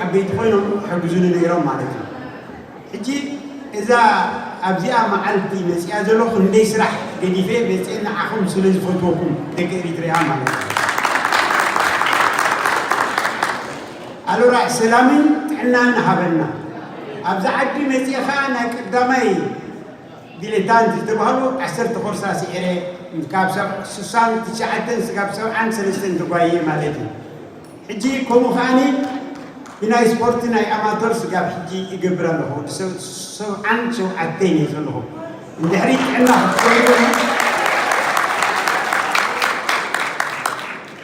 ዓበይቲ ኮይኖም ይሕግዙኒ ነይሮም ማለት እዩ። ሕጂ እዛ ኣብዚኣ መዓልቲ መፅኣ ዘሎ ክንደይ ስራሕ ገዲፈ መፅአ ንዓኹም ስለ ዝፈትወኩም ደቂ ኤሪትሪያ ማለት እዩ። ኣሎራ ሰላምን ጥዕናን ሃበና። ኣብዛ ዓዲ መፅአ ከዓ ናይ ቀዳማይ ዲሌታንት ዝተባህሉ ዓሰርተ ኮርሳ ስዒረ ካብ ሰብ ስሳን ትሽዓተን ስጋብ ሰብዓን ሰለስተን ተጓየ ማለት እዩ። ሕጂ ከምኡ ከዓኒ ብናይ ስፖርት ናይ ኣማተር ስጋብ ሕጂ ይገብር ኣለኹ። ወዲ ሰብ ሰብዓን ሸውዓተን እየ ዘለኹ። እንድሕሪ ጥዕና ክትገብሩ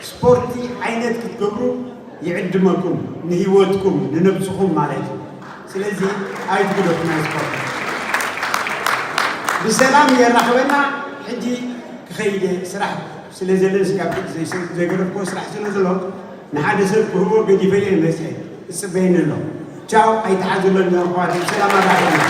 ስፖርቲ ዓይነት ክትገብሩ ይዕድመኩም፣ ንህይወትኩም ንነብስኹም ማለት እዩ። ስለዚ ኣይትግደፉ ናይ ስፖርት። ብሰላም የራኽበና። ሕጂ ክኸይደ ስራሕ ስለ ዘለን ስጋብ ዘይገረፍክዎ ስራሕ ስለ ዘሎ ንሓደ ሰብ ክህቦ ገዲፈዮ ይመስለኝ። እጽበየኒ ኣሎ። ቻው ኣይትሓዙለኒ ኣሕዋት ሰላም ኣራሕና።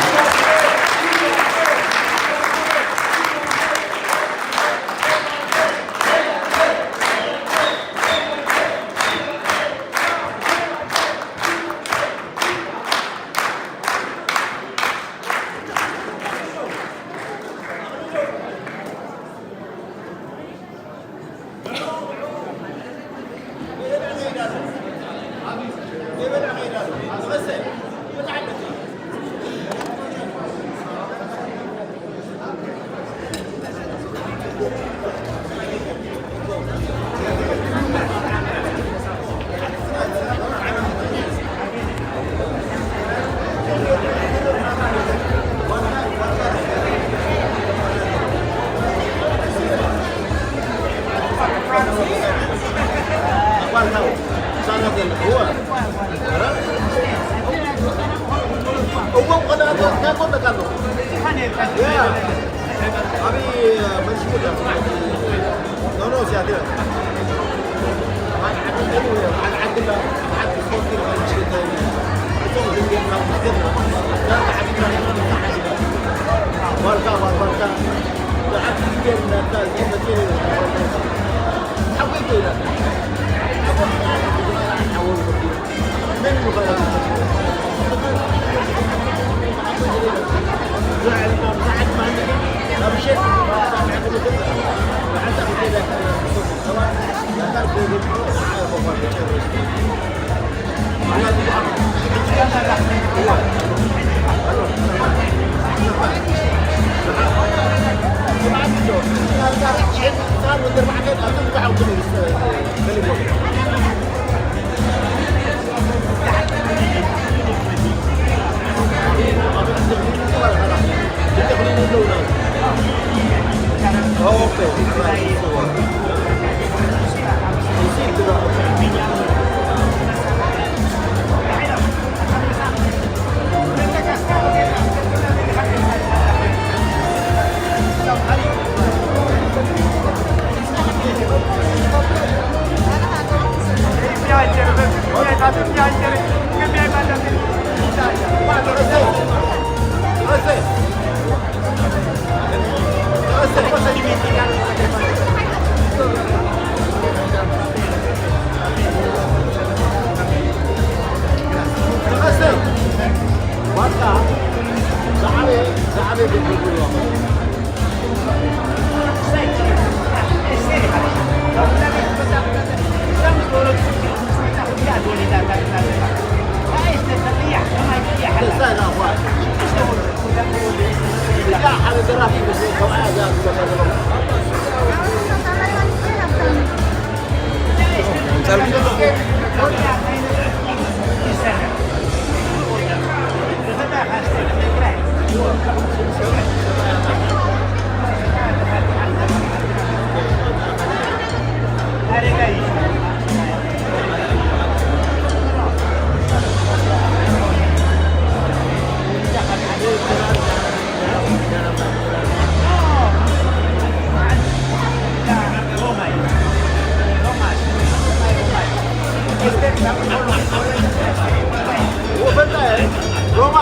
ሮማ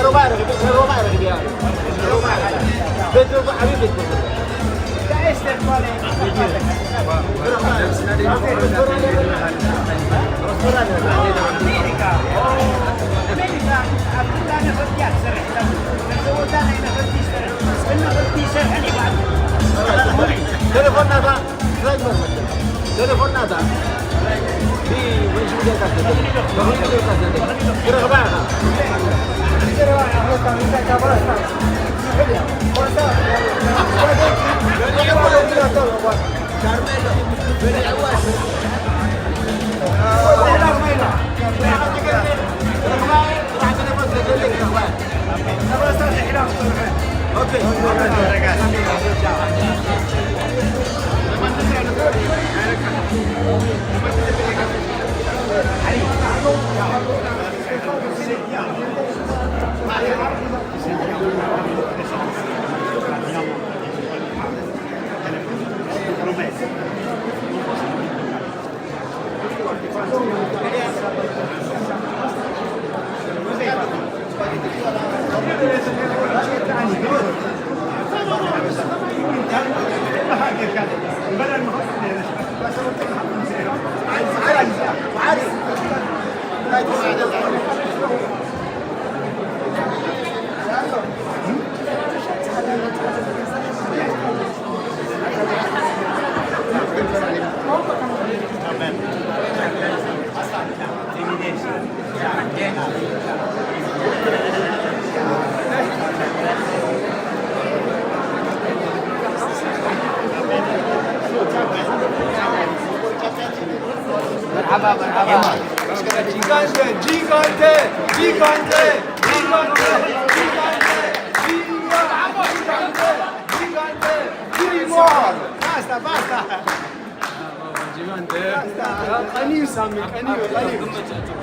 ሮማ ሮማ Gigante, gigante, gigante, gigante, gigante, gigante, gigante. Basta, basta. Gigante. Basta. Qan'î Sami, qan'î, qan'î.